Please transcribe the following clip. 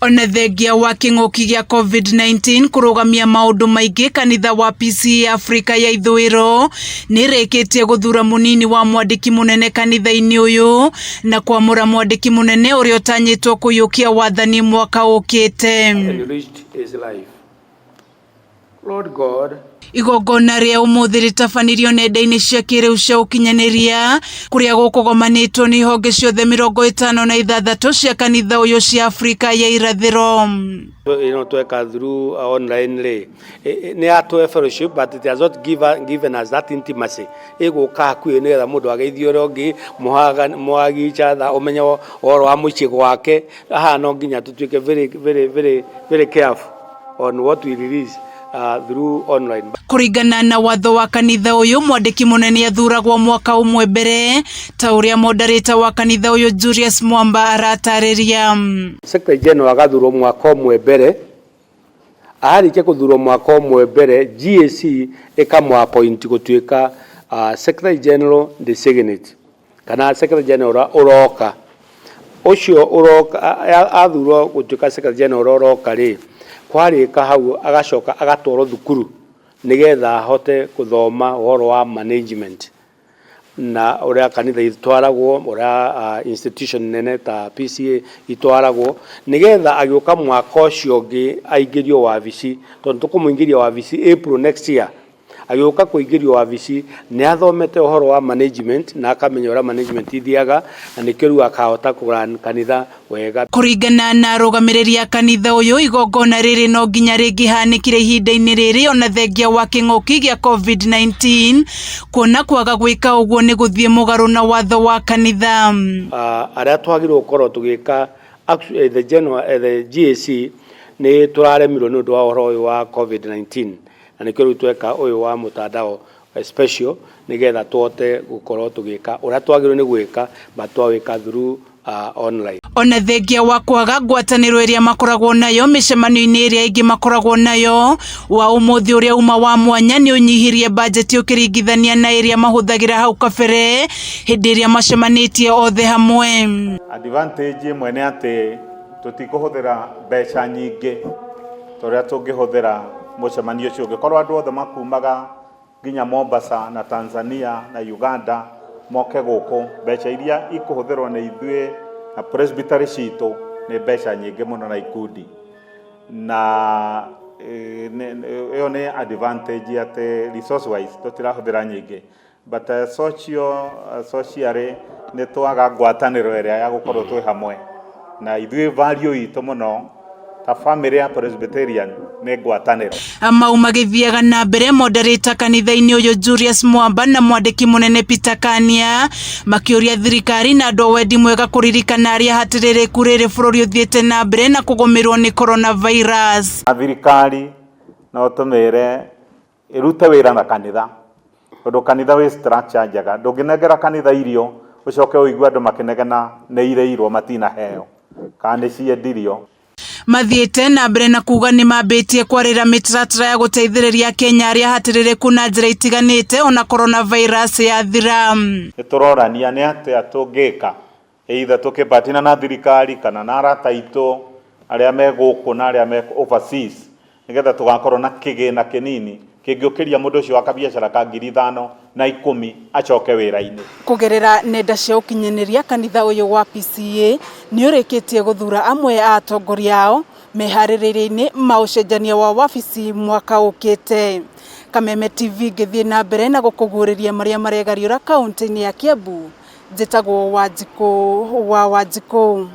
Ona thengia wa kĩng'ũki gĩa COVID-19 kũrũgamia maũndũ maingĩ, kanitha wa PCEA Afrika ya ithũĩro nĩrĩkĩtie gũthura mũnini wa mwandĩki mũnene kanitha-inĩ ũyũ na kwamũra mwandĩki mũnene ũrĩa ũtanyĩtwo kũiyũkia wathani mwaka ũkĩte. Enriched his life. Lord God, Igongona rĩa ũmũthĩ rĩtabanirio nenda-inĩ cia kĩrĩu cia ũkinyanĩria kũrĩa gũkũgomanĩtwo nĩ honge ciothe 56 cia kanitha ũyũ cia Afrika ya irathĩro. Tweka through online rĩ, nĩ yatũhe fellowship, but it has not given us that intimacy ĩgũka hakuhĩ nĩgetha mũndũ ageithie ũrĩa ũngĩ, mũhagi each other, ũmenye ũhoro wa mũciĩ gwake. Haha no nginya tũtuĩke very, very, very, very careful on what we release through online. Kũringana na watho wa kanitha ũyũ, mwandĩki mũnene athuragwo mwaka ũmwe mbere, ta ũrĩa moderator wa kanitha ũyũ Julius Mwamba aratarĩria. Secretary General agathurwo mwaka ũmwe mbere. Arĩkia gũthurwo mwaka ũmwe mbere, GAC ĩkamũ appoint gũtuĩka Secretary General designate kana Secretary General ũroka. Ũcio ũroka athurwo gũtuĩka Secretary General ũroka rĩ, kwarĩka hau agacoka agatwarwo thukuru nĩgetha ahote gũthoma ũhoro wa management na ũrĩa kanitha itwaragwo, ũrĩa institution nene ta PCEA itwaragwo, nĩgetha agĩũka mwaka ũcio ũngĩ aingĩrio wabici, tondũ tũkũmũingĩria wabici April next year. Agĩũka kũingĩrio wabici nĩ athomete ũhoro wa management na akamenya ũrĩa management ithiaga, na nĩkĩo rĩu akahota kũ kanitha wega. Kũringana na arũgamĩrĩri a kanitha ũyũ, igongona rĩrĩ no nginya rĩngĩhanĩkire ihinda-inĩ rĩrĩ ona thengia wa kĩng'ũki gĩa COVID-19, kuona kwaga gwĩka ũguo nĩ gũthiĩ mũgarũ na watho wa kanitha. Arĩa twagĩrĩirwo gũkorwo tũgĩka the general, the GAC, nĩ tũraremirwo nĩ ũndũ wa ũhoro ũyũ wa COVID-19, na nĩkĩo rĩu tweka ũyũ wa mũtandao special nĩgetha tũhote gũkorwo tũgĩka ũrĩa twagĩrĩirwo nĩ gwĩka, but twawĩka through online. Ona thengia wa kwaga ngwatanĩro ĩrĩa makoragwo nayo mĩcemanio-inĩ ĩrĩa ĩngĩ makoragwo nayo, wa ũmũthĩ ũrĩa uma wa mwanya nĩ ũnyihirie bajeti ũkĩringithania na ĩrĩa mahũthagĩra hau kabere hĩndĩ ĩrĩa macemanĩtie othe hamwe. Advantage ĩmwe nĩ atĩ tũtikũhũthĩra mbeca nyingĩ ta ũrĩa tũngĩhũthĩra mũcemanio ũcio ũngĩ. Korwo andũ othe makumaga nginya Mombasa na Tanzania na Uganda moke gũkũ, mbeca iria ikũhũthĩrwo nĩ ithuĩ na presbytery citũ nĩ mbeca nyingĩ mũno na ikundi na ĩyo nĩ advantage atĩ resource wise tũtirahũthĩra nyingĩ, but socially nĩ twaga ngwatanĩro ĩrĩa ya gũkorwo twĩ hamwe, na ithuĩ value itũ mũno ta family ya Presbyterian nĩ ngwatanĩro. Mau magĩthiaga na mbere, moderator kanitha-inĩ ũyũ Julius Mwamba na mwandĩki mũnene Peter Kania makĩũria thirikari na andũ a wendi mwega kũririkana arĩa hatĩrĩrĩku rĩrĩ bũrũri ũthiĩte na mbere na kũgũmĩrwo nĩ coronavirus. Thirikari no tũmĩre ĩrute wĩra na kanitha, tondũ kanitha wĩ structure njega. Ndũngĩnengera kanitha irio ũcoke ũigue andũ makĩnegena nĩ irĩirwo, matinaheo kana nĩ ciendirio. Mathiĩte na mbere na kuga nĩ mambĩtie kwarĩra mĩtaratara ya gũteithĩrĩria Kenya arĩa hatĩrĩrĩku na njĩra itiganĩte ona coronavirus yathira. Nĩ tũrorania nĩ atĩa tũngĩka, either tũkĩbatina na thirikari kana na arata aitũ arĩa me gũkũ na arĩa me overseas, nĩgetha tũgakorwo na kĩgĩna kĩnini kĩngĩũkĩria mũndũ ũcio wa kabiacara ka 5,000 na 10 acoke wĩra-inĩ. Kũgerera nenda cia ũkinyanĩria, kanitha ũyũ wa PCEA nĩ ũrĩkĩtie gũthura amwe a atongoria ao meharĩrĩria-inĩ ma ũcenjania wa wabici mwaka ũkĩte. Kameme TV ngĩthiĩ na mbere na gũkũguũrĩria marĩa maregariũra kaunti-inĩ ya Kiambu. Njĩtagwo Wanjikũ wa Wanjikũ.